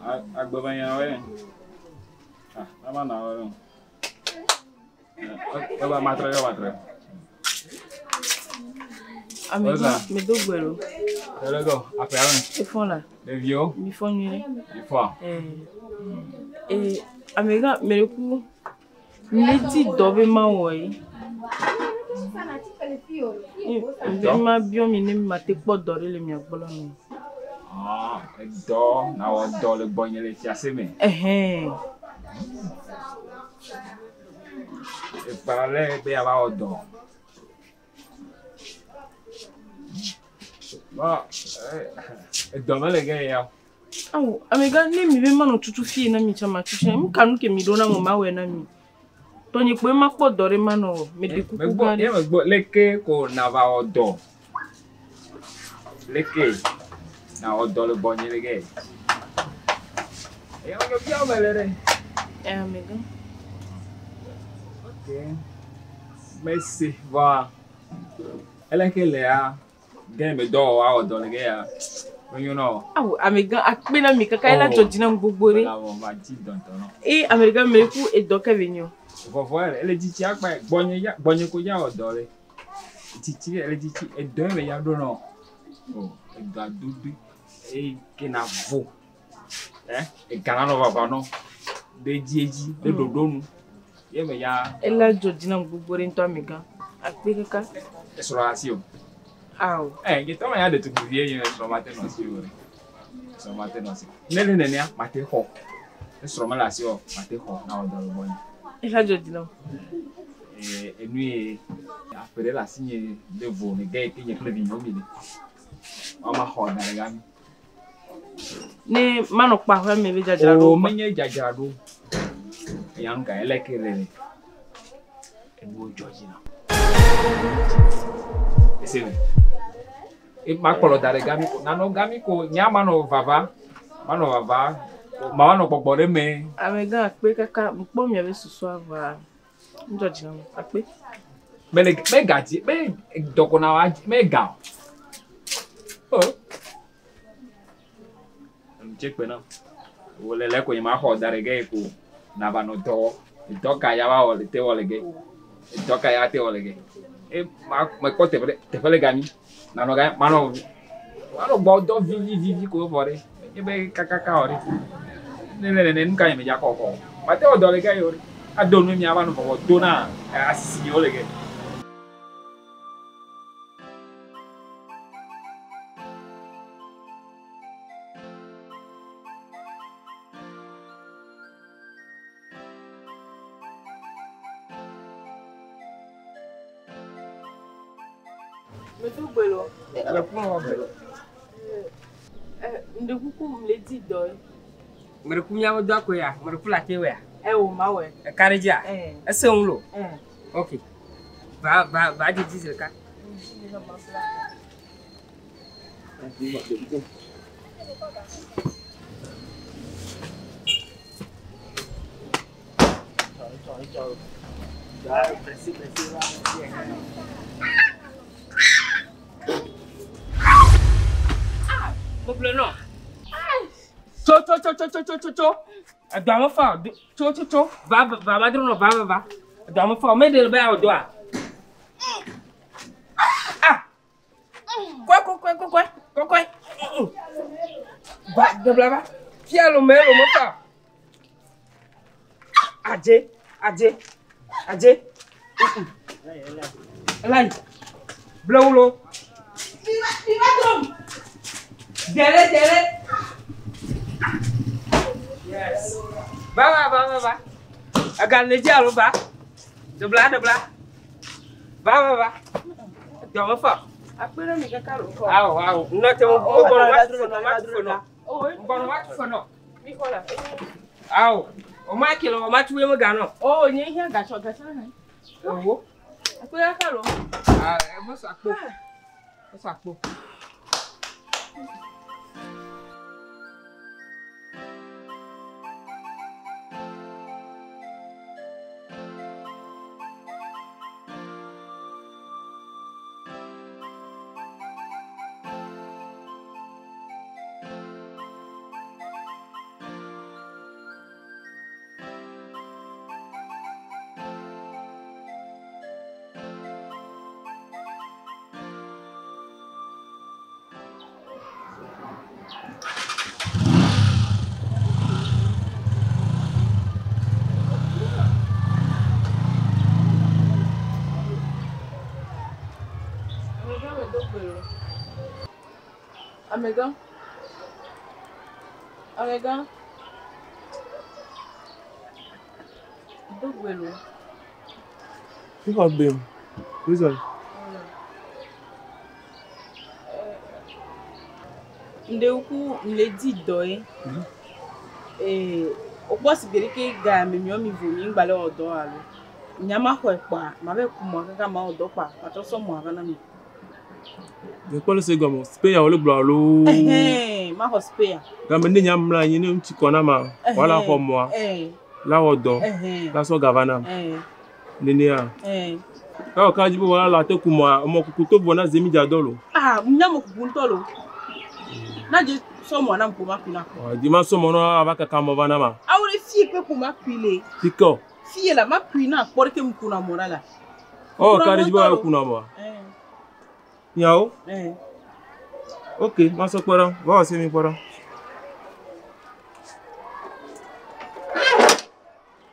Agbemenyawoe. Ah, ama na wo. Eba matre yo matre. Amegã, medo gbe lo. Ele go, aƒea me. Efɔ la. Ɖeviwo. Mi fɔ nyuie. Mi fɔa? Ee. Amegã, me ɖe ku. Mi di dɔ be mawɔ ye. Be ma biɔ mi ne mate kpɔ dɔ ɖe le mia gbɔ la me. Ah, edɔ, nawɔ dɔ le gbɔnye le fiase me. Ɛhɛn. Ekpa le be yeava wɔ dɔ. Bon, edɔ mele ge ya o. Awo, amegã ne mi be manɔ tutu fie na mi tsã matutu. Nu ka nu ke mi ɖo na mo mawɔe na mi. Tɔnye kpoe makpɔ dɔ ɖe manɔ wɔ. Meɖe kuku Megbɔ, gã ɖe. ye megbɔ, leke ko nava wɔ dɔ. Leke nawɔ dɔ le gbɔnye le ge. Eya me bia me le ɖe. Ɛ amegã. Ok. Mesi vɔa eleke lea ge me dɔ wɔ awɔ dɔ le ge ya. Menyo na o. Awo, amegã akpe na mi kaka ela dzɔ dzi nam gbogbo ɖe. Wala wɔ ma dzi dɔntɔ nɔ. Eye amegã me ku edɔ ke be nyo. Vɔvɔ ele dzitsi akpa gbɔnye ya gbɔnye ko ya wɔ dɔ le. Dzitsi ele dzitsi edɔ me ya ɖo nɔ. O edɔ adodo eye ke na vo. Eh ega na nɔ vava nɔ. Ɖe dzi edzi ɖe ɖoɖo nu. Ye me ya. Ela dzɔ dzi nam gbogbo ɖe ŋutɔ amegã. Akpe kaka. Esrɔ̃ asi o. Awo. Eh nye tɔ me ya ɖetugbivi ye srɔ̃ mate nɔ asi o. Srɔ̃ mate nɔ asi. Ne le nenea mate xɔ. Ne srɔ̃ mele asi o mate xɔ na wɔ dɔ le gbɔnye. Ela dzɔ dzi nam. Eh enu ye aƒe ɖe le asinye ɖe vo ne ge ke nye kple vinyewo mi le. Woama xɔ da ɖe gami. Ne manɔ kpa aƒea me be dzadzraɖo. O menye dzadzraɖo. Eya nu ka ele ke le le. Enuwo dzɔ dzi nam. Ese me. E makplɔ da ɖe gami ko. Nanɔ gami ko nya manɔ vava. Manɔ vava. Ma manɔ gbɔgbɔ ɖe me. Amegã akpe kaka mkpɔ miabe susua vɔa ŋdzɔ dzi nam akpe. Mele me gadzi me dɔkɔ na wa me ga o. O. Enu tse kpe nam. Wo le le ko nye ma xɔ da ɖe ge ko nava nɔ dɔ wɔ. Dɔ ka ya va wɔ le te wɔ le ge. Dɔ ka ya te wɔ le ge. E ma mekpɔ teƒe ɖe teƒe le gami. Nanɔ ga manɔ manɔ gbɔ dɔ vivi vivi ko vɔ ɖe. Nye be kakaka wɔ ɖe. Ne ne ne nu ka nye me dza xɔ xɔ. Mate wɔ dɔ le ge yo ɖe. Ado nu mia va nɔ vɔvɔ do na asisi nyewo le ge. Medo gbe lo. Ele kplɔ wɔ gbe. Eh, ŋɖe kuku mle di dɔ ye. Meɖe ku míaƒe dɔ koe ya, meɖe ku le ate wea. Ɛ wo ma wɔ. Eka ɖe dzia? Eh. Ese ŋu lo. Eh. Ok. Va va va dzidzi zi ɖeka. Megblɔe nɔ. Tso tso tso tso tso tso tso tso. Edɔa me fa o. Tso tso tso. Va va va dro nɔ va va va. Edɔa me fa o. Me ɖe le be yeawɔ dɔa. Ah! Kɔe kɔkɔe kɔkɔe kɔkɔe. Va debla va. Fia lo me lo me fa o. Adze adze adze. Elayi. Blewu lo. Dele dele. Yes. Va va va va va. Ega le dzi alo va. Debla debla. Va va va. Dɔ me fa. Akpe ɖe mi kaka lo kɔ. Awo awo. Nɔ te mo gbɔnɔ wa tu fenɔ wa tu fenɔ. Gbɔnɔ wa tu fenɔ. Mi xɔ la. Awo. O ma kele o ma tu ye me ganɔ. O nye hiã gatsɔ gatsɔ hã. Ewo. Akpe kaka lo. Ah, mo sɔ akpo. Mo sɔ akpo. Amegã. Amegã. Do gbe lo. Fífɔ gbem. Wizard. Ŋɖewo le di dɔ ye. Wokpɔ si gbe ɖeke ga me miɔ mi vo mi ŋgba le wɔ dɔ alo. Nya ma xɔe kpɔa, ma be ku mɔ kaka ma wɔ dɔ kpɔa, ma trɔ sɔ mɔa va na mi. Nye kpɔ le se gɔme. Spare wole gblɔ alo. Ɛhɛn, ma xɔ spare. Game ne nya mla anyi ne ŋuti kɔ na ma. Wala xɔ mɔa. La wɔ dɔ. La sɔ ga va nam. Nenea. Ewɔ ka dzi be wala la te ku mɔa, mɔ kuku to vɔ na zemi dza dɔ lo. Ah, nya mɔ kuku ŋutɔ lo. Na dze sɔ mɔa nam ko ma kui na. Ɔ, di ma sɔ mɔ na ava kaka mɔ va na ma. Awo le fie pe ko ma kui le. Fike. Fie la ma kui na kpɔ ɖeke mu kuna mɔ la la. Ɔ, ka ɖe dzi be wala kuna mɔa. Nyawo. Ok, ma sɔ kpɔ ɖa. Va wɔ se mi kpɔ ɖa.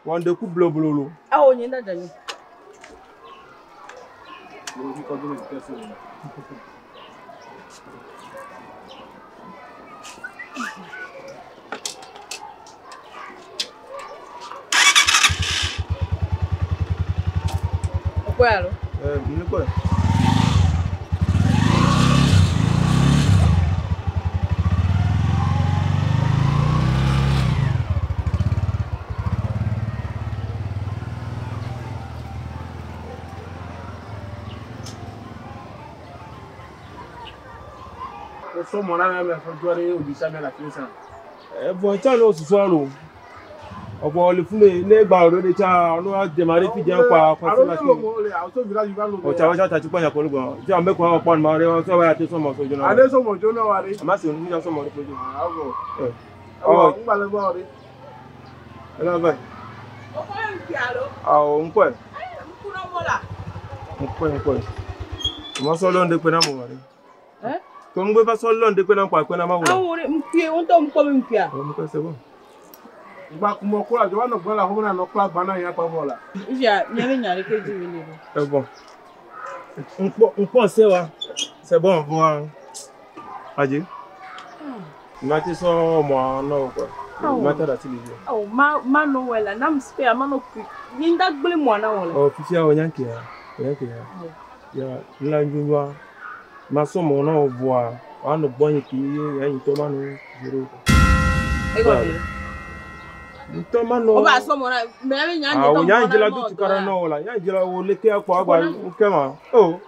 Wɔn ɖe ku bloblolo. Awo nye dada nyo. Okpɔe alo? Mi kpɔe. Evɔ tsa ne osusua lo. Ɔbɔ le funu ne gba ro de tsa no a démarrer fi dien kwa kwa la fi. O tsa wa tsa ti kwa nya ko lu gbon. Ti ambe kwa kwa ma re so wa ya te so mo so jona. Ade so mo jona wa re. Ama se nu ja so mo re ko jo. Ah bo. Eh. Oh, ngba le bo re. Ela vai. O ko en ki alo. Ah, o nko. Ai, nku na mo la. Nko nko. Ma so lo nde pe na mo wa re. Eh? Ko ngbe ba so lo nde pe na kwa pe na ma wo. Awo re nku e won to nko mi nku a. O nko se bon. Gba kumo ko la jo wa no gbon la ho na no kla gba na yan pa fo la. Ifia mi me nya re keji mi le. C'est bon. Nko se wa. C'est bon bon. Adje. Ma te so mo no quoi. Ma ta da ti le. Oh ma ma no wela na m spare ma no ku. Ni nda gbele mo na wala. Oh fifia o nyanke ya. Nyanke ya. Ya la njuwa. Ma so mo no voa. Wa no gbon ki ye yin to ma no zero. E go de. Nto ma no. O ba so mo na me me nya Ah, o nya njela du tukara no wala. Nya njela wo leke akwa agba nke ma. Oh.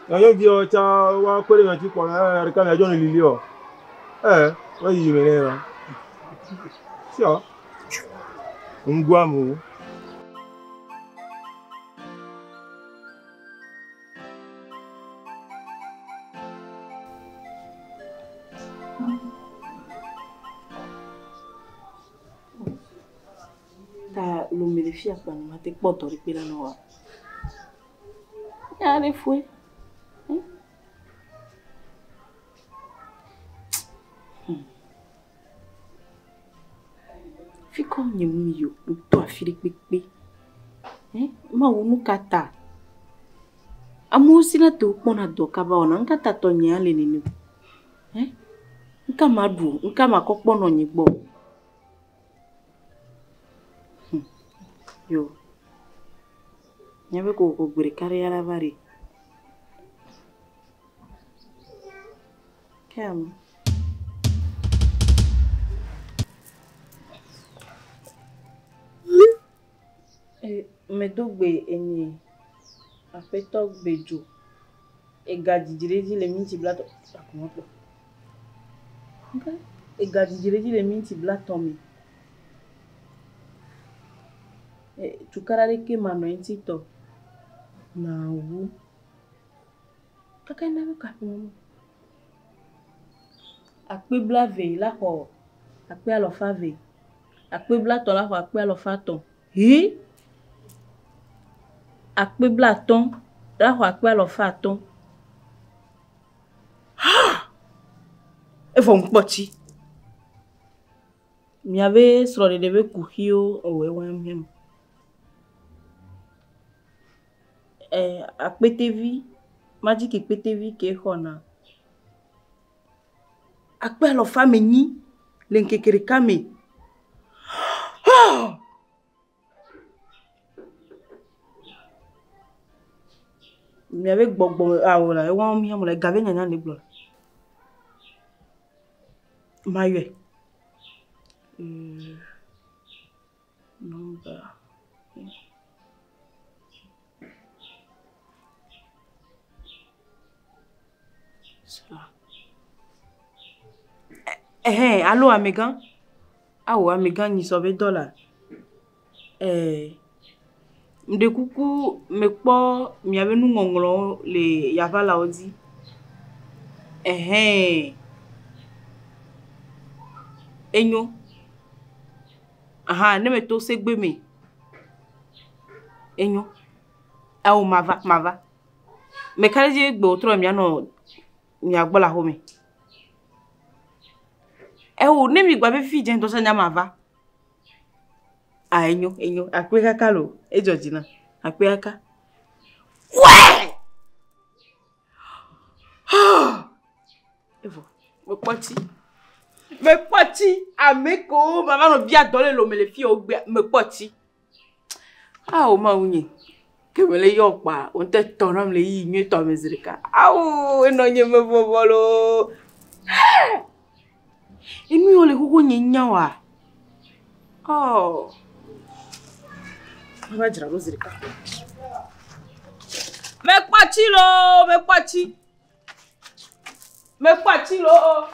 Na yo vi o cha wa kwere yan ti ko na re ka mi ajo ni lili o. Eh, wa yi mi re ra. Si o. Ngwa mu. Ta lo me le fia pa ma te kpɔ dɔ ɖe kpe la nɔ wa. Ya ɖe fue. Fi kɔ nye mu yi o, ŋutɔ afi ɖe kpekpe. Mawu nu ka ta. Amewo si na te wokpɔna dɔ kaba wɔna, nu ka ta tɔ nyea le nene o. Nuka ma ɖu, nuka ma kɔ kpɔ nɔ nye gbɔ. Yo. Nye be ko gbe ɖeka ɖe ya la va ɖe. Ke ame. Medo gbe enyi aƒetɔ gbedzo. Ega dzidzi ɖe dzi le minti blatɔ. Akuma kpɔ. Okay. Ega dzidzi ɖe dzi le minti blatɔ me. Tukara ɖeke manɔ eŋuti tɔ. Mawu. Kaka na be kaƒomɔ. Akpe blave la xɔ akpe alɔfa ve. Akpe blatɔ la xɔ akpe alɔfa tɔ. Hi! Akpe blatɔ la xɔ akpe alɔfa atɔ. Ha! Evɔ ŋkpɔtsi. Miabe srɔ̃ɖeɖe be kuxiwo ewɔe wɔm hem. Akpetevi, majiki kpetevi ke xɔna Akpe alɔfa ame nyi le ŋkeke ɖeka me. Miabe gbɔgbɔ awo la ewa mi hã mo le gabe nyanya le gblɔ. Mayɔe. Number. Cela. Eh, allo amegã. Awo amegã nyi sɔ be dɔ la. Eh, ŋɖe kuku mekpɔ miabe nuŋɔŋlɔwo le yaʋalawo dzi. Ɛhɛn. Enyo. Aha, ne meto segbe me. Enyo. Awo mava, mava. Meka ɖe edzi be gbe wòtrɔ mianɔ mia gbɔ le axome. Ewo, ne mi gba be fifi dze ŋutɔ nya mava. Ah, enyo, enyo. Akpe kaka lo. Edzɔ dzi nam. Akpe kaka. Wɛ! Evɔ, mekpɔ tsi. Mekpɔ tsi. Ame kewo mava nɔ bia dɔ le lome le fi wo gbea, mekpɔ tsi. Awo Mawu nye. Ke mele yɔ kpa, wo ŋutɔ tɔ nam le yiyi nyuietɔ me zi ɖeka. Awo, enɔ nye me vɔvɔ loo. Enu yiwo le xoxo nye nya oa? Oh. Mava dzra ɖo zi ɖeka. Mekpɔ tsi loo, mekpɔ tsi. Mekpɔ tsi loo.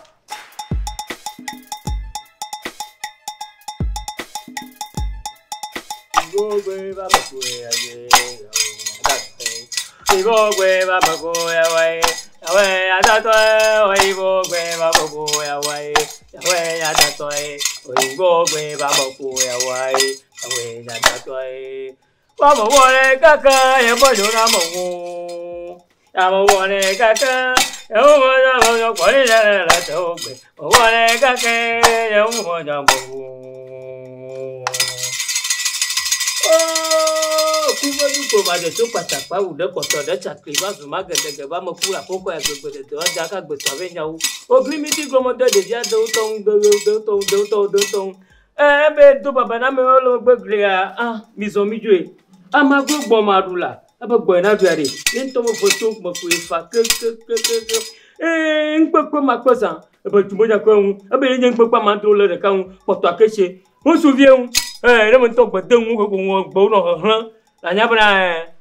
Ebe do baba na amewo le megbe glia, ah, mizɔ midzoe. Amaglo gbɔ maɖu la, ebe gbɔe na ɖua ɖe. Nye ŋutɔ mevo tso meƒoe fa kekekeke. Ee, ŋukpekpe makpe zã, ebe dzumenya kpe ŋu, ebe ye nye ŋukpekpe amadrewo le ɖeka ŋu, kpɔtɔ aketse. Ŋutsuvie ŋu, ee, ne me ŋutɔ gbe de ŋu koko ŋu gbewo nɔ xexlẽ. Anya bena, ee,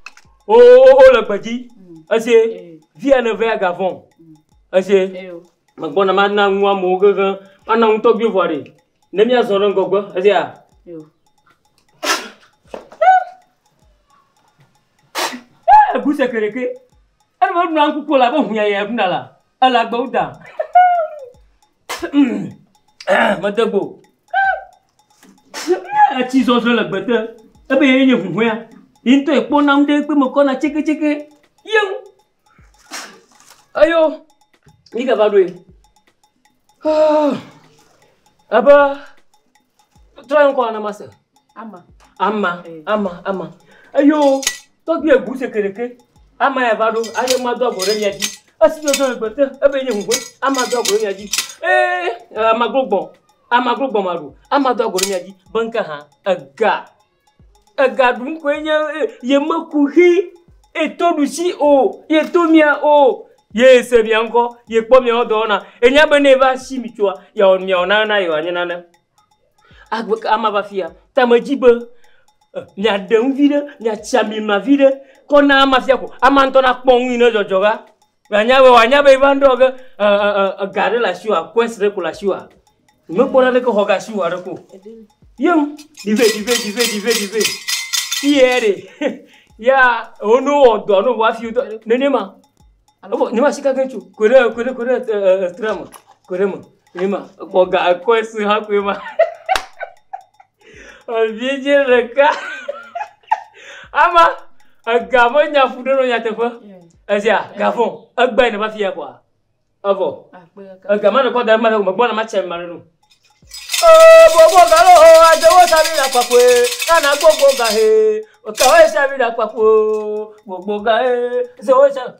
wo wo le gbe dzi. Ese, via ne ve agavɔn. Ese, megbɔna mana ŋu amewo kekeŋ, mana ŋu tɔgbi vɔ ɖe. Ne míazɔ ɖe ŋgɔgbe, esia. Eguse keɖeke. Ene meɖuna ŋkuku le abe hunyanya ɖuna la. Ele agbewo da. Mede go. Etsi zɔzɔ le gbete. Ebe ye nye huhuea. Ye ŋutɔ ekpɔ nam ɖe kpe mekɔna tseketseke. Yewu. Eyo. Mi gava ɖoe. Ebe trɔ ŋkɔ na mase. Ama. Ama, ama, ama. Eyo, tɔgbi egu sekeleke. Ama ya va ɖo, aye ma do ago ɖe mia dzi. Esi zɔzɔ le gbete, ebe nye huhue. Ama do ago ɖe mia dzi. Ee, ama gbɔgbɔ. Ama gbɔgbɔ ma ɖu. Ama do ago ɖe mia dzi. Be ŋke hã, ega. Ega ɖu ŋkɔe nye ye mekuxi. Eto ɖusi o, ye to mia o. Ye se mia ŋkɔ, ye kpɔ miawo dɔwɔna. Enya be ne va si mi tsoa, yeawɔ miawɔ nane na yewoanye nane. Agbe ama va fia. Tamedzi be miaɖe nu vi ɖe, miatsi ami ma vi ɖe, kɔ na ama fia ko. Ama ŋutɔ nakpɔ nu yi ne dzɔdzɔ ga. Wòanya be wòanya be eva ŋɖɔ ge ega ɖe le asiwòa, quest ɖe ko le asiwòa. Mekpɔ naneke xɔ ga asiwò aɖe ko. Yeŋ, ɖive, ɖive, ɖive, ɖive, ɖive. Fiye ɖe. Ya, wo no wɔ dɔ no vɔ hafi wotɔ nenema. Evɔ ne ma sika ge tso ko ɖe ko ɖe ko ɖe tre me ko ɖe me. Nenema kpɔ ga quest hã koe ma. Eviedze ɖeka. Ama ega me nya fu ɖe nɔ nyateƒe. Esia gavɔ egbe ne va fia kɔa. Evɔ. Ega ma ne kɔ da ma megbɔna ma tse ma ɖe no. Gbogbo ga lo azewo sabi la kpakpoe nana gbogbo ga he kawo sabi la kpakpo gbogbo ga he zewo sa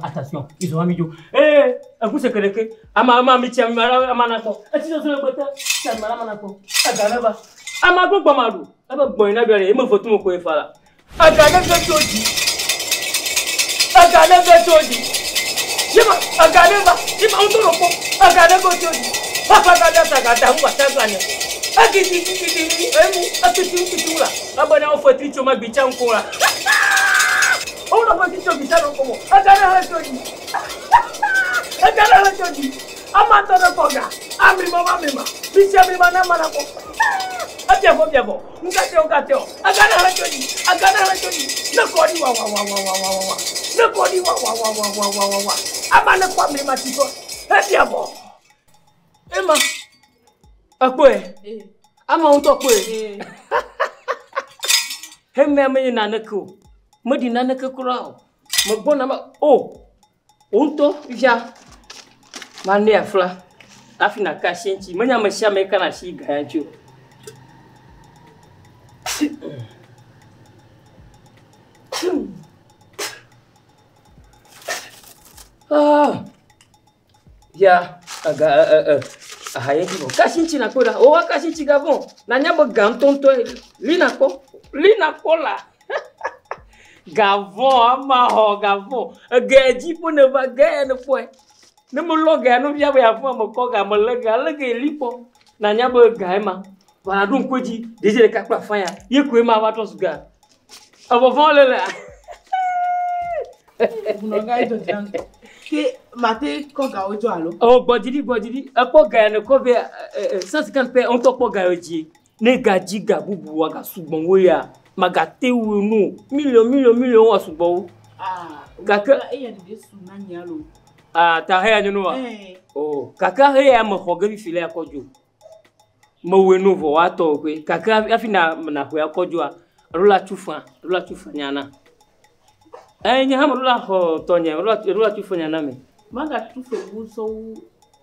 attention ils ont mis eh un c'est que ama ama mi ti ama ama na ko eti so so gbete ti ama ama na ko aga na ba ama gbogbo ma du e be gbon ina bi re e mo fotu mo ko e fara aga na be to di aga na be to di yema aga na ba yema on to ro ko aga na go to di papa ga da ta ga ta hu ta ga ni akiti kiti emu akiti kiti la abona o fotri cho ma gbicha nko la o no fotri cho gbicha nko mo aga na ha to di aga na ha to di ama to no koga amri mo ma mi ma bicha mi ma na ma na ko abia fo bia fo nka te o ka te o aga na ha to di aga na ha to di na ko di wa wa wa wa wa wa wa na ko di wa wa wa wa wa wa wa wa ama na kwa mi ma ti ko abia fo ema akpoe ama on to kpoe hemme me na na ko me di na na ke kura o me gbona ma o on to via ma ne afla afina ka shinchi me nya me sha me kana shi ga yancho ah ya aga ahaye bo kashinchi na koda o kashinchi gabon na nyabo gantonto lina ko la gavon ama ho gavon geji po ne va ge ne po ne mo lo ga no bia ya fo mo ko ga mo le ga le ge lipo na nyabo ga ma wa dun koji deje le ka pa fa ya ye ko ma wa to suga abo fon le la Bunonga ejo janto. Ke mate ko ga ojo alo. Oh gbodidi gbodidi e po ga ne ko be 150 pe on to po ga oji. Ne ga ji ga bubu wa ga sugbon wo ya. Maga te wo nu million million million wa sugbon wo. Ah kaka e ya de su na nya lo. Ah ta he anu wa. Oh kaka he ya mo khoge bi file akojo. Mo we nu vo wa to pe kaka afina na ho akojo a rola tufa nya na. Eh nya ha rola ho to nya rola tufa nya na me. Maga tufe bu so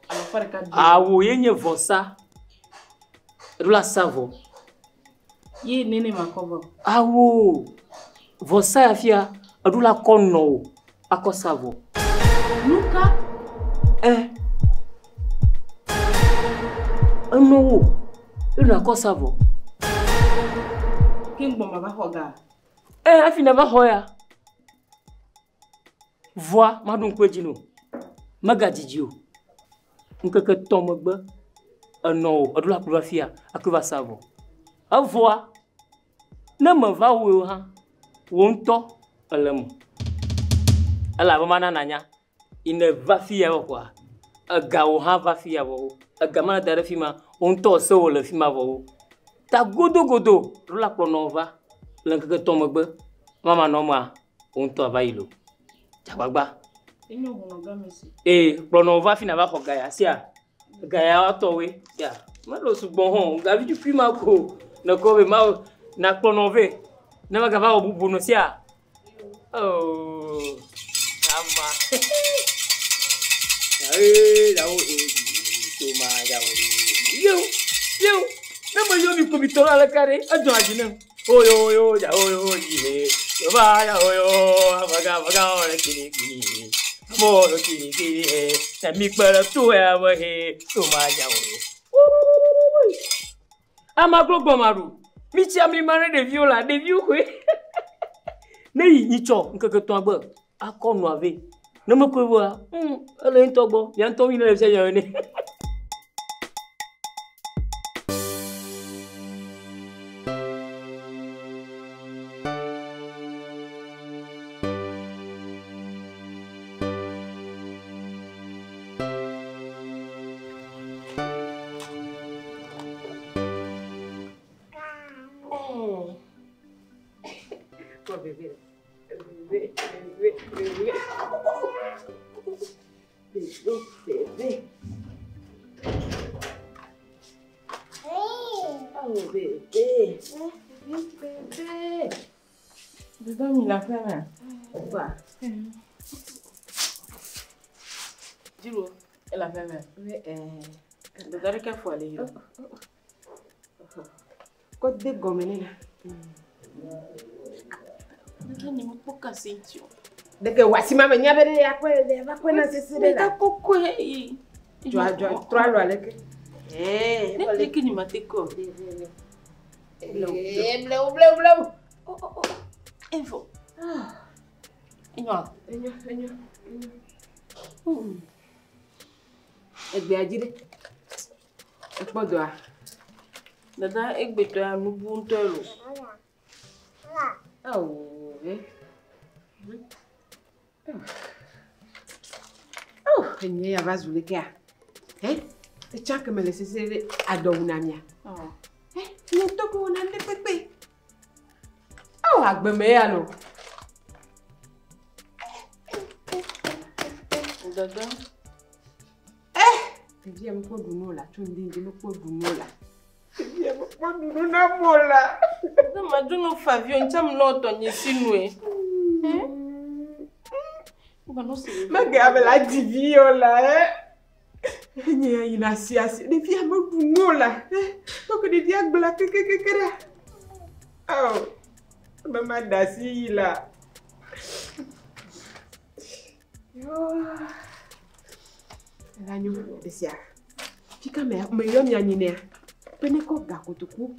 ala fare ka. Awo ye nye vosa. Rola savo. Ye nene makovo. Awo. Vosa afia rola kono akosavo. Nuka eh. Eno ina akosavo. Kingbo mama hoga. Eh afina ba hoya. Voix madun kwejino. Maga jijio. Nkeke tomegbe eno odula kula fia akuva savo. Avoa ne me va wo ha wo ntɔ elemo. Ela ba mana nanya ine va fia wo kwa. Ega wo ha va fia wo. Ega mana da re fima wo ntɔ se wo le fima wo. Ta godo godo rola kpɔ va le nkeke tomegbe mama no ma wo ntɔ va yilo. Jagbagba. Enyo hono mesi. Eh kpɔ va fina va xɔ gaya sia. Gaya wa we ya. Ma lo sugbon hon ga vi du puis ma ko. Na ko be ma na kpɔ ve. Na ma ga va obubu no sia. Oh. Ama. Eh da o to ma da o. Yo yo. Na ma yo mi ko mi to la kare ajo ajina. Oyo oyo ya oyo yi. Ba ya oyo vaga vaga ore kini kini. Mo lo kini kini he. Na mi pere to ya wo he to ma ya o. Ama gbogbo maru. Mi ti ami mare de viola de view kwe. Ne yi ni cho nkeke to agbe akonu ave. Ne mo kwe wa. Ele ntogbo. Ya nto mi le se yan ni. Bébé, Oh bébé. Bébé. Bébé, il a fait hein. Quoi? Dis-le. Elle a fait même. Oui, Dada ɖe ke fɔ le yi. Kɔ de gɔme ne na. Dada nye mekpɔ kasi ŋuti o. Ɖeke wò asi ma me nya be ɖe akɔe ɖe ava kɔe na sese ɖe la. Meka kɔkɔe yi. Dzɔ dzɔ trɔ alɔ aleke. Ɛɛ. Ne leke nye mate kɔ. Ee blewu blewu blewu. Oh oh oh. Evɔ. Enyo. Enyo enyo enyo. Egbea dzi ɖe. Ekpɔ dɔa. Dada egbetɔ ya nubu ŋutɔ lo. Awo he. Oh, enye ya va zu lekea? He? Etsã ke me le sese ɖe adɔwu na mia. He, nye ŋutɔ ko wɔna nu ɖe kpekpe. Awo agbeme ya lo. Dada. Ɖevia mekpɔ ɖu nu o la, tso ŋdi ŋdi mekpɔ ɖu nu o la. Ɖevia mekpɔ ɖu nu na mo la. Dada madzo no fa vi o ŋtsam nɔ tɔ nye si nue. Mege ame la dzi vi o la ɛ. Nye ya yina asi asi. Ɖevia meɖu nu o la. Kɔkɔ ɖevia gblã kekekeke ɖa. Awo, ame ma da asi yi la. Yoo. Ela nyo esia. Fika me meyɔ mia nyi nea. Be ne kɔ gakotoku.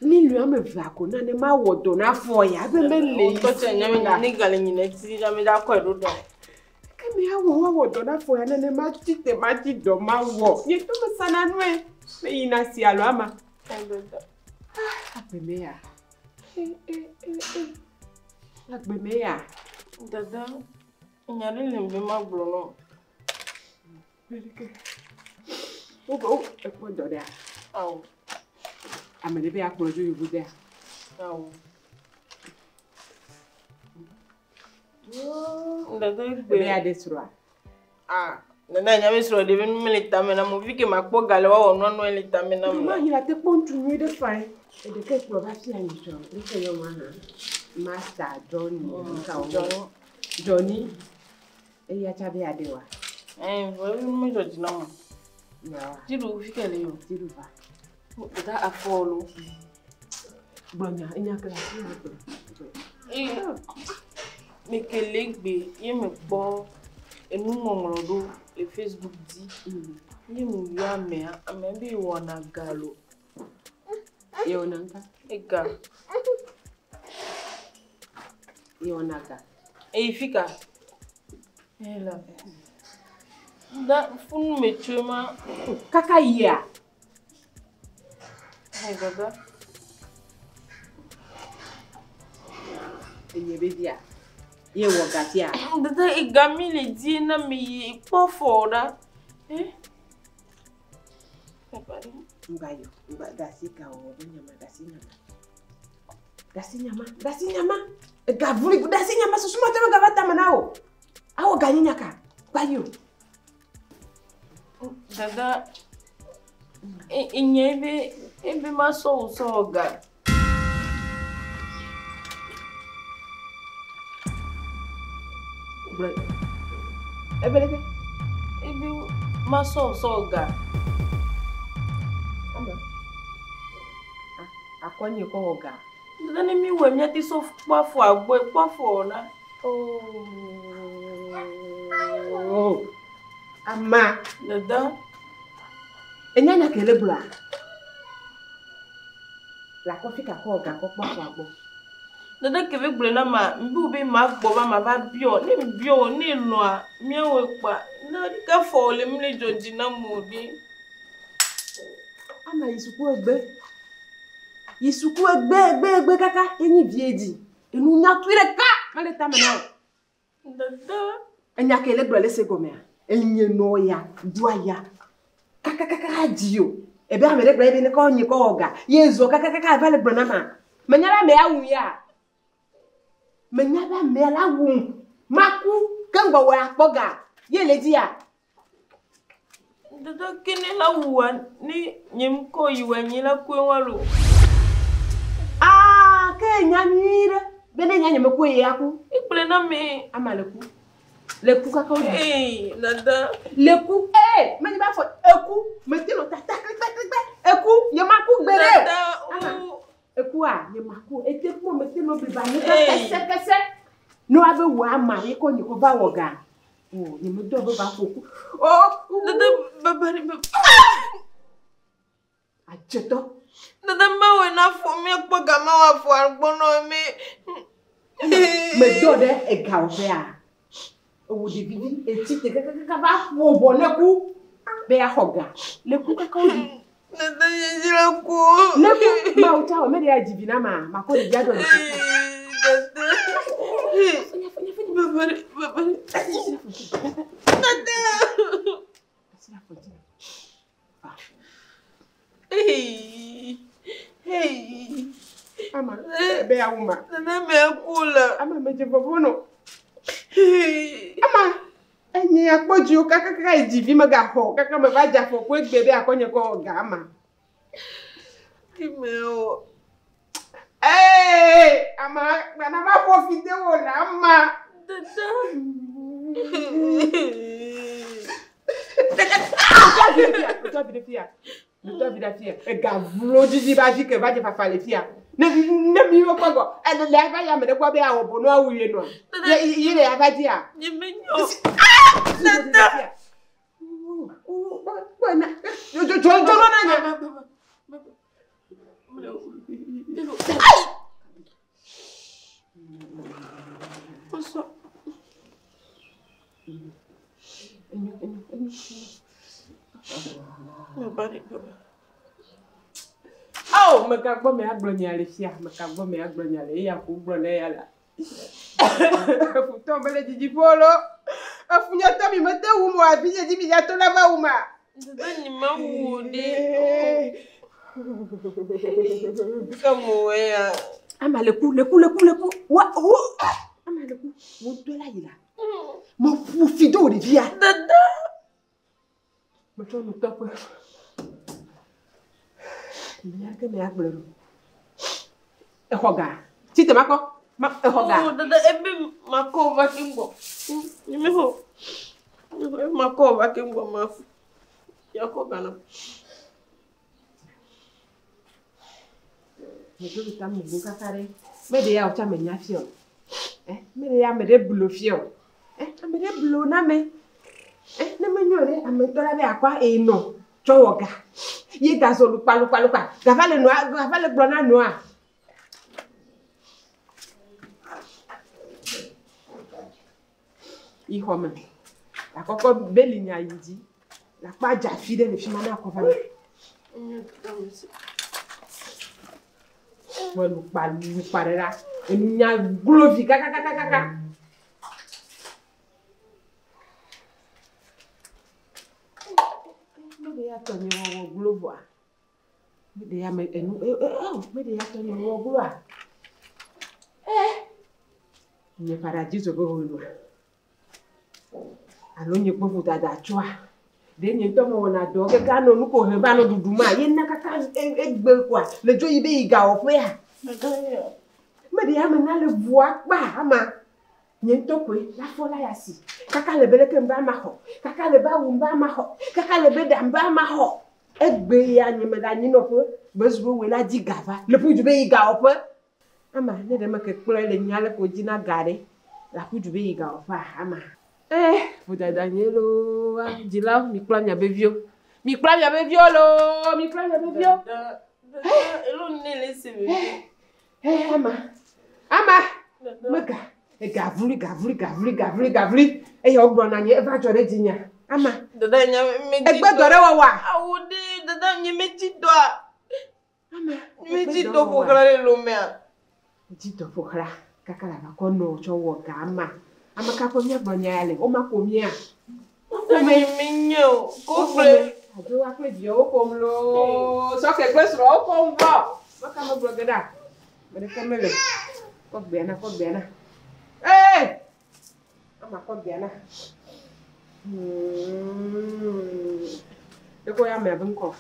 Miliɔn ame eve ko na ne mawɔ dɔ na afɔ ya be mele Tɔ tse nye me ne gale nyi ne ti la me da kɔe ɖo ɖa. Ke me awɔ woawɔ dɔ na afɔ ya ne ne matsi te matsi dɔ mawɔ. Nye to mesana nue. Me yina si alo ama. Agbeme ya. Agbeme ya. Dada, nya ɖe le be magblɔ nɔ. Wo wo ekpɔ dɔ ɖea? Awo. Ame ɖe be akplɔ dzo yevu dea? Awo. Dada egbe. Ebe ya ɖe srɔ̃a? Ah, dada nya be srɔ̃ ɖe be nu mele tame na mo vi ke makpɔ ga le woawɔ nua nua le tame na mo. Ma yi la te kpɔ ŋutsu nyui ɖe fae. Eɖeke kplɔ va fia nyi srɔ̃. Ŋkɛ yɔ ma hã. Master Johnny. Johnny. Johnny. Eya tsa be ya ɖe wa. Ɛɛ, vɔ ebi nu medzɔ dzi na mo. Yawa. Dziɖu fi ke le yo. Dziɖu va. Dada afɔ lo. Gblɔ nya enya ke le asi me gblɔ. Ee, mekele gbe ye mekpɔ enuŋɔŋlɔ ɖo le Facebook dzi. Ye meyɔ amea, amea be wɔna ga lo. Ye wɔna ŋka? Ega. Ye wɔna ga. Eyi fi ka? Ela. Da funu me tso ma. Kaka yia. Hey, dada. Enye be via. Ye wɔ ga fia. Dada ega mi le di na mi yi kpɔ fɔ ɖa. Eh? Ŋgba yɔ, ŋgba dasi ga wɔ be nyama, dasi nyama. Dasi nyama, dasi nyama. Ega vuli, dasi nyama susu ma te me gava tame na wo. Awɔ ga nyinya ka. Gba yɔ. Dada, enye ebe ebe ma sɔ wo sɔ ga. Gblɔ. Ebe leke? Ebe ma sɔ wo sɔ ga. Ama. Akɔ nye kɔ wɔ ga. Dada ne mi wɔ miate sɔ kpɔ afɔ agbɔ kpɔ afɔ na. Oh. Ama. Dada. Enya nya ke le gblɔa? Le akɔ fi ka kɔ wɔ ga kɔ kpɔ afɔ agbɔ. Dada ke be gblɔe na ma, mbi wo be ma gbɔ va ma va biɔ. Ne mi biɔ ne lɔa miawoe kpa. Na ɖeka fɔ le mi le dzɔ dzi na mo ɖe. Ama yi suku egbe. Yi suku egbe egbe egbe kaka enyi vie dzi. Enu nyatui ɖeka mele tame na o. Dada. Enya ke le gblɔ le se gɔmea? Enye nɔ ya, doa ya. Kakakaka dzi o. Ebe ame ɖe gblɔ ebe ne kɔ nye kɔ wɔ ga. Ye zɔ kakakaka va le gblɔ na ma. Menya be amea wu ya. Menya be amea la wum. Maku ke ŋgɔ wɔ akpɔ ga. Ye le dzi ya. Dada ke ne la wua ne nye ŋkɔ yi wa nye la koe wa lo. Aa ke nya nyui ɖe. Be ne nya nye meku ye aku. Egblɔe na me. Ama le ku. Le ku kaka wo. Ee, dada. Le ku. Ee. Ee, menye be afɔ eku mete nɔ tata kpekpekpe eku nye ma ku gbe ɖe. Dada, Ama. Ekua nye ma ku ete kpɔ mete nɔ bliba nye kese kese. Ne wa be wɔ ama ye kɔ nye kɔ va wɔ ga. O nye me dɔ be va ƒo ku. O dada, baba ɖe baba. Adzetɔ. Dada mewɔe na afɔ mi akpɔ gama wɔ afɔa gbɔ nɔ mi. Medɔ ɖe ega wɔƒea. Ewo ɖevi vi etsi te kakakaka va ƒo ʋɔ ne ku be yaxɔ ga. Le ku kaka wo ɖi. Dada nye dzi le ku. Ne ku mawu tsa wɔ me ɖe ya dzi vi na ma makɔ ɖevia dɔ ɖe. Dada. Baba ɖe baba ɖe. Dada. Hey. Hey. Ama ebe ya wu ma. Dada me ku la. Ama me dze vɔvɔ nɔ. Hey. Ama enye ya kpɔ dziwo kakakaka yi dzi vi megaxɔ kaka me va dze afɔku egbe be akɔ nye kɔ wɔ ga ama. Kí me wɔ. Ee ama gbana va ƒo fi de wo la ama. Dada. Tɔ vi ɖe fia. Tɔ vi ɖe fia. Ega vlo dzidzi ba dzi ke va dze fafa le fia. Ne ne mi wo kpɔ gɔ ene le ava ya me ɖe gbɔ be awɔ bo nua wu ye nɔa. Ye ye le ava dzia. Nye me nyɔ. Dada. Dzɔ dzɔ na nya. Awo meka gbɔ me agblɔ nya le fia meka gbɔ me agblɔ nya le eya ko gblɔ ne ya la. Futɔ mele dzidziƒe lo. Efunyatɔ mi mete wu mo afi nye dzi mi ya to la va wu ma. Dada nye ma wu ɖe. Ka mo wɔ ya. Ama le ku le ku le ku le ku wa wo. Ama le ku wo ŋutɔ la yi la. Me ƒo fi do ɖevia. Dada. Metsɔ nu tɔƒe. Menya ke me agblɔ ɖo. Exɔ ga. Tsi te makɔ. Ma exɔ ga. Oh, dada ebe makɔ va ke ŋgbɔ. Nye me xɔ. Makɔ va ke ŋgbɔ ma. Ya kɔ ga na. Medo ɖe ta me kaka ɖe. Me ɖe ya wotsa me nya fia o. Eh, me ɖe ya ame ɖe blo fia o. Eh, ame ɖe blo na me. Eh, ne me nyɔ ɖe ame ŋutɔ la be akɔ enɔ tsɔ wɔ ga. Ye ga zɔ lukpa lukpa lukpa. Gava le nɔa gava le gblɔ na nɔa. Yi xɔ me. Akɔkɔ beli nya yi dzi. La kpɔ adzafi ɖe le fi ma ne akɔ va me. Kpɔ lukpa lukpa ɖe la. Enu nya glovi kakakakaka. Me ɖe ya tɔ nye wɔwɔ glo vɔa. Me ɖe ya me enu e e e me ɖe ya tɔ nye wɔwɔ gloa. Eh. Nye paradiso be wo nɔa. Alo nye kpɔ vodada tsoa. Ɖe nye ŋutɔ mewɔna dɔ keke anɔ nu ko he va nɔ ɖuɖu ma ye na kaka egbe koa le dzo yi be yi gawɔƒea. Me ɖe ya me na le ʋua kpa ama. Nye ŋutɔ koe la fɔ la ya si. Kaka le be leke ŋba ma xɔ. Kaka le be awu ŋba ma xɔ. Kaka le be ɖa ŋba ma xɔ. Egbe ya nye me le anyinɔƒe be zu be woe la dzi ga va. Le ƒu du be yi gawɔƒe. Ama ne ɖe me ke kplɔe le nya le ko dzi na ga ɖe. La ƒu du be yi gawɔƒea ama. Eh, vodada nye loo. Dzilawo mi kplɔ miabe viwo. Mi kplɔ miabe viwo loo. Mi kplɔ miabe viwo. Dada. Elo ne le se me. Eh, ama. Ama. Mega. Gavli, gavli, gavli, gavli, gavli. Eye wogblɔ na nye eva dzɔ ɖe dzinyea. Ama. Dada nye me dzi. Egbe dɔ ɖe wɔwɔa? Awo ɖe dada nye me dzi dɔa. Ama. Nye me dzi dɔ ƒo xlã le lomea. Dzi dɔ ƒo xlã. Kaka la va kɔ nɔ tsɔ wɔ ga ama. Ame ka ƒe míagblɔ nya ya le? Woma ƒo mía. Dada nye me nye o. Ko gblɔe. Adzo wa kple viawo ƒom loo. Sɔkɛ kple srɔ̃wo ƒom vɔ. Meka megblɔ ge ɖa. Ame ɖeke mele. Kɔ gbea na, kɔ gbea na. Ee! Ama kɔ gbea na. Ekɔ ya amea be ŋkɔ.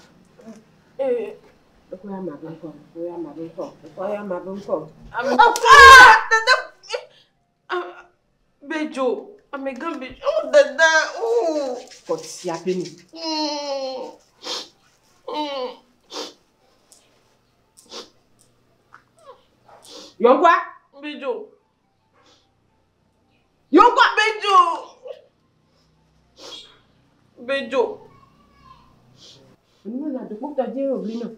Ekɔ ya amea be ŋkɔ. Ekɔ ya amea be ŋkɔ. Ekɔ ya amea be ŋkɔ. Ah! Dada. Bedzo. Amegã be oh dada oh. Kɔ tsia ƒe nu. Yɔnkua. Bedzo. Yɔnkua. Bedzo. Bedzo. Enu na dokpɔtɔ dze wòbli nɔ.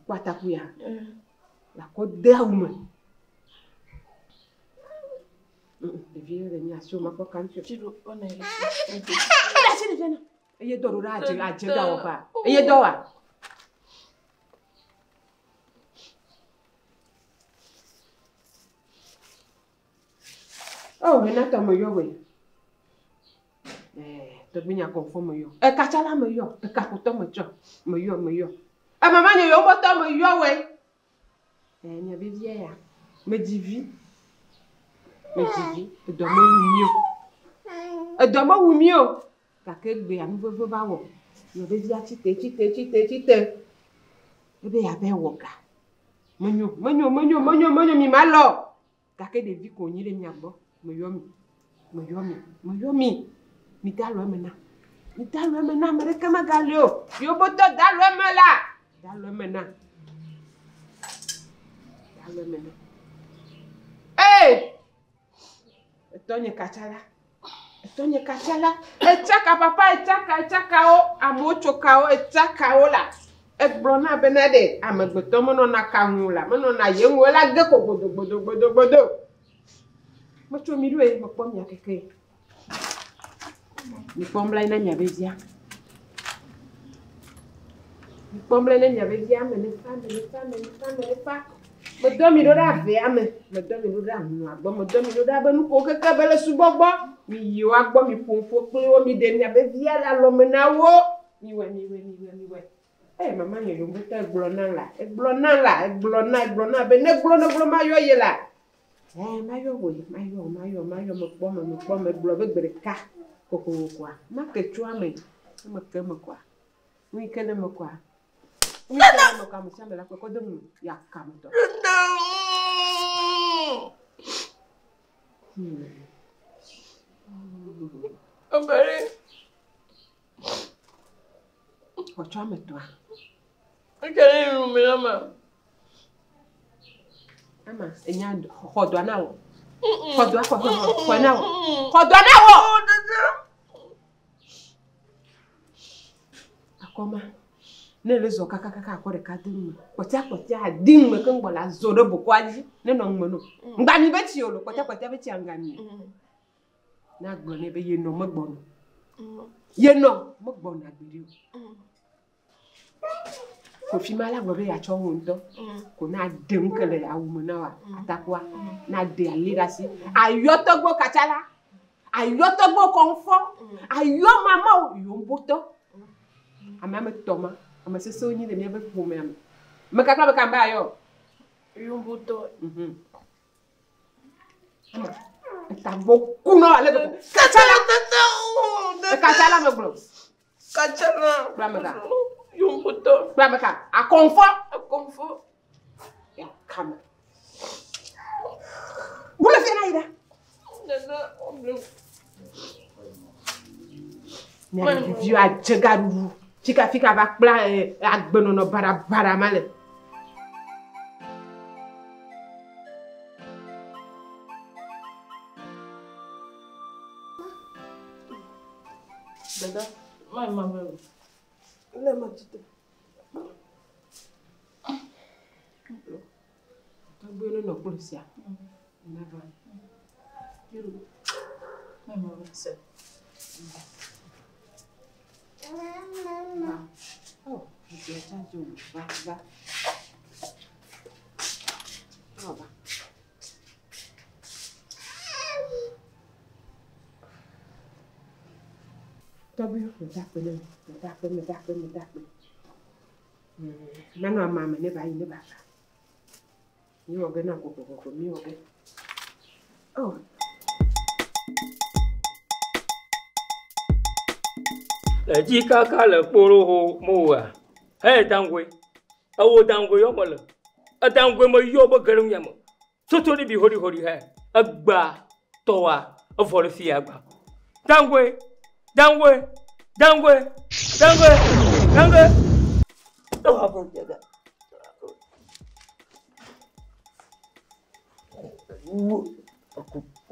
Kpɔ ataku ya. La kɔ de awu me. Ɖevi le mi asi o ma kpɔ kan fi. Tsi ɖo ɔna yi. Ele asi ɖevia na. Eye dɔ ɖo ɖe adze adze ga wɔ fa. Eye dɔ wa. Oh, hena tɔ me yɔ wɛ. Tɔgbi nya kɔnfɔ me yɔ. Ekatsala me yɔ. Ekakutɔ me tsɔ. Me yɔ me yɔ. Mama nye yɔ bɔtɔ me yɔ wɛ. Nya vevia ya. Me dzi vi. Me dzi vi. Edɔ me wu mi o. Edɔ me wu mi o. Gake gbea nu veve va wɔ. Nya vevia tsite tsite tsite tsite. Ebe yabe wɔ ga. Menyo menyo menyo menyo menyo mi ma lɔ. Gake ɖevi ko nyi ɖe mia gbɔ. Me yɔ mi. Me yɔ mi. Me yɔ mi. Mi da alɔ eme na. Mi da alɔ eme na ame ɖeke megali o. Yobotɔ da alɔ eme la. Da alɔ eme na. Da alɔ eme na. Ee! Etɔnye katsala. Etɔnye katsala. Etsaka papa etsaka etsaka wo. Amewo tso kawo etsaka wo la. Egblɔ na bena ɖe amegbetɔ menɔna ka ŋu la menɔna ye ŋu la ge ko gbodo gbodo gbodo gbodo. Metso mi ɖoe mekpɔ mia keke. Mikpɔ mla na mia vevia. Mikpɔ mla na mia vevia me ne fa me ne fa me ne fa me ne fa. Medɔ mi ɖo ɖe avea me. Medɔ mi ɖo ɖe aŋua gbɔ. Medɔ mi ɖo ɖe abe nuko keke be le subɔ gbɔ. Mi yi woa gbɔ mi ƒo ƒo kpli wo mi ɖe mia vevia le alɔme na wo. Miwɔe miwɔe miwɔe miwɔe. Mama nye yomete egblɔ na la. Egblɔ na la. Egblɔ na egblɔ na be ne gblɔ ne gblɔ mayɔ ye la. Mayɔ woe mayɔ mayɔ mayɔ mekpɔ me mekpɔ me gblɔ be gbe ɖeka kokokoa. Make tso ame. Ame ke me koa. Nu yi ke ne me koa. Nu yi ke ne me koa ame sia ame la kpɔ kɔ de nu ya ka me tɔ. Obere. Xɔtsɔ ame tɔa. Ekele irun mi lama. Ama enya xɔ dɔa na wò. Xɔ dɔa xɔ xɔ xɔ na wò. Xɔ dɔa na wò. Akɔma. Ne le zɔ kakakaka akɔ ɖeka de ŋume. Kpɔtia kpɔtia adi ŋume keŋ gbɔ la zɔ ɖe bokɔa dzi ne nɔ ŋume no. Ŋgbami be tsi o lo kpɔtia kpɔtia be tsia ŋgami. Na gblɔ nɛ be yenɔ megbɔnɔ. Yenɔ megbɔna gbeɖe o. Kofi ma la gblɔ be yeatsɔ wo ŋutɔ. Ko na ɖe nu ke le awu me na wa atakua. Na ɖe ali ɖe asi. Ayɔ tɔgbo katsala. Ayɔ tɔgbo kɔnfɔ. Ayɔ mamawo yombotɔ. Ame ame tɔ ma. Ame sesewo nyi le míaƒe ƒomea me. Me kakla be kamba ayɔ. Yombotɔ. Ama etagbo ku na ale gbegbe. Katsala. Katsala me gblɔ. Katsala. Kple ame ka. Yombotɔ. Kple ame ka. Akɔnfɔ. Akɔnfɔ. Ya kame. Bolo fia na yi ɖa. Dada oble. Mia ɖeviwo adze gaɖuɖu. Fika fika va kpla agbenɔnɔ baɖabaɖa ma le. Dada, ma ma ma. Le ma tite. Tɔgbi ne nɔ kplɔ sia. Nava. Ma ma ma se. Oh, nti ɛkya gye wo va va. Ɔba. Tɔgbi meda akpe ne meda akpe meda akpe meda akpe. Manɔ ama me ne ba yi ne ba va. Mi wɔ ge na kokokoko mi wɔ ge. Oh. Le dzi kaka le kporo ho mo wa. He dangwe. Ewo dangwe yɔ me le. Edangwe me yɔ be ge ɖe ŋunya me. Toto ɖi bi hori hori he. Egba. Tɔwa evɔ le fi ya gba. Dangoe, dangoe, dangoe, dangoe, dangoe. Tɔwa vɔ le gba.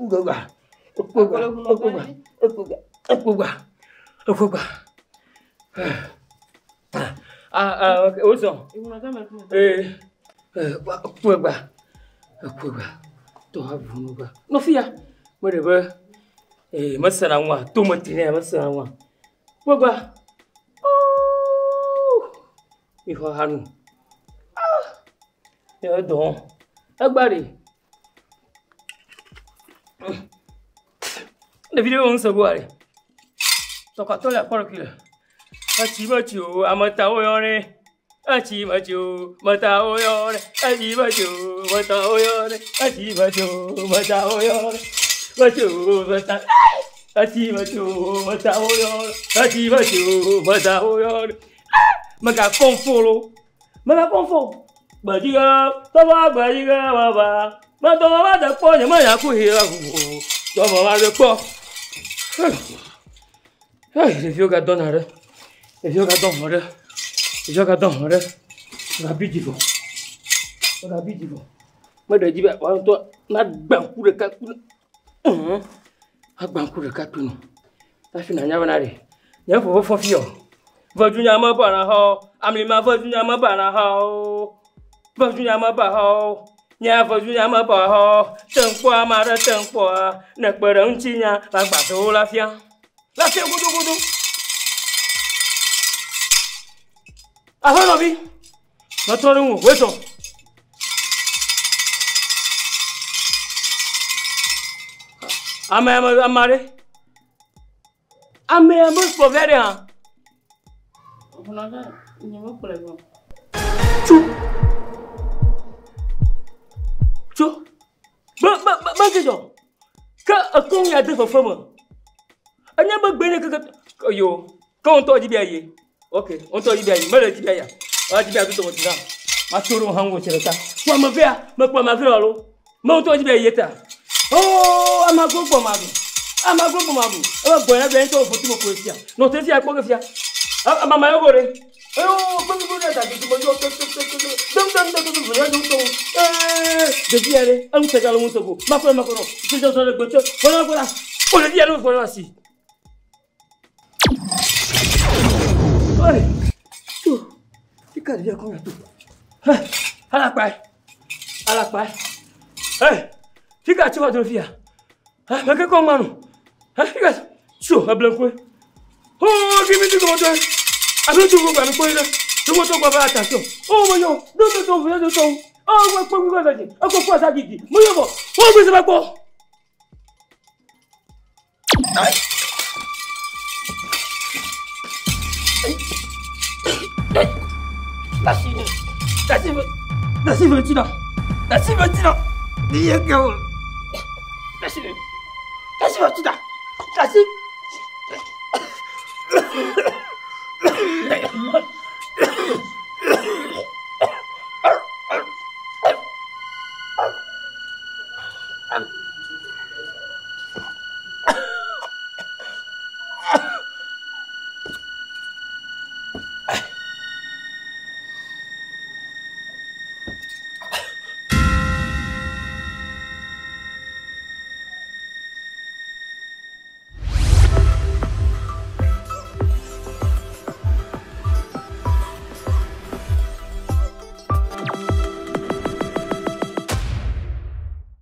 Ekugba, ekugba, ekugba, ekugba, ekugba, ekugba. Ah, ah, ok, wozɔ. Ee, ekugba, ekugba. Tɔwa vɔ le gba. Nɔfia, meɖe be ee mesena ŋua, tome ti nɛ mesena ŋua. Kpegba. Ooo, mixɔ ha nu. Ah, edɔ. Egba ɖe. Ɖevi ɖewo ŋusẽ goa ɖe. Tɔkatɔ le akpɔ ɖokui le. Etsi metsi o, ametawo yɔ ɖe. Etsi metsi o, metawo yɔ ɖe. Etsi metsi o, metawo yɔ ɖe. Etsi metsi o, metawo yɔ ɖe. Metsi o, meta. Etsi metsi o, metawo yɔ ɖe. Etsi metsi o, metawo yɔ ɖe. Megakɔ ŋfo lo. Megakɔ ŋfo. Gbedziga, tɔba gbedziga baba. Medɔ va de kpɔ nye menya ku hi la ʋuʋu. Tɔba va de kpɔ. Hey, ɖeviwo gadɔna ɖe. Ɖeviwo gadɔ hɔn ɖe. Ɖeviwo gadɔ hɔn ɖe. Gabi dzi vɔ. Gabi dzi vɔ. Meɖe dzi be woa ŋutɔ nagbã ŋku ɖeka kple agbã ŋku ɖeka kple nu. Hafi nanya bena ɖe nye fofo fɔ fi o. Vedunya me ba na xɔ. Amlima vedunya me ba na xɔ. Vedunya me ba xɔ. Nye vedunya me ba xɔ. Te ŋkpɔ ame aɖe te ŋkpɔa. Ne kpe ɖe ŋutinya la gbãtɔwo la fia. La fia godogodo. Aƒenɔvi, metrɔ ɖe ŋu wòezɔ. Ame ame ame aɖe. Ame ame kplɔ via ɖe hã. Tso. Tso. Be be be be ke dzɔ. Ke ekɔ ŋu ya de fefe me. Enye be gbe ne keke yo. Ke ŋutɔ dzi be ayi. Ok, ŋutɔ dzi be ayi. Mele dzi be aya. Wa dzi be adu tɔmɔ dzi na. Ma tso ɖo hã ŋu tsi ɖeka. Kpɔ ame vea, mekpɔ ame vea alo. Me ŋutɔ dzi be ayi ta. Oh, ama gbogbo ma ɖu. Ama gbogbo ma ɖu. Ebe gbɔ ya be ŋutɔ foto me koe fia. Nɔ te fia kpɔ ke fia. Ama ma yɔ ɖe. Eyo, kpe mi ɖe da gidi me yɔ te te te te. Dem dem dem dem dem dem dem. Ee, ɖevi ya ɖe, enu tse galo ŋutɔ go. Makɔ makɔ nɔ. Tse tse tse gbe tse. Kɔla kɔla. O ɖevi ya ɖe kɔla si. Oi. Tu. Fika ɖevia kɔ ya tu. He, alakpa. Alakpa. He, fika tse va do fia. He, meke kɔ ŋma no. He, fika tso eble ŋkue. Oh, give me the go to. I don't do go and go. The motor go back attention. Oh, my yo, don't do do do do. Oh, go go go go. I go for sagidi. Mo yo bo. Oh, go se ba ko. Dasi ve ti na. Dasi ve ti na. Ni ye ke o. Dasi ve. Dasi ve ti na. Dasi.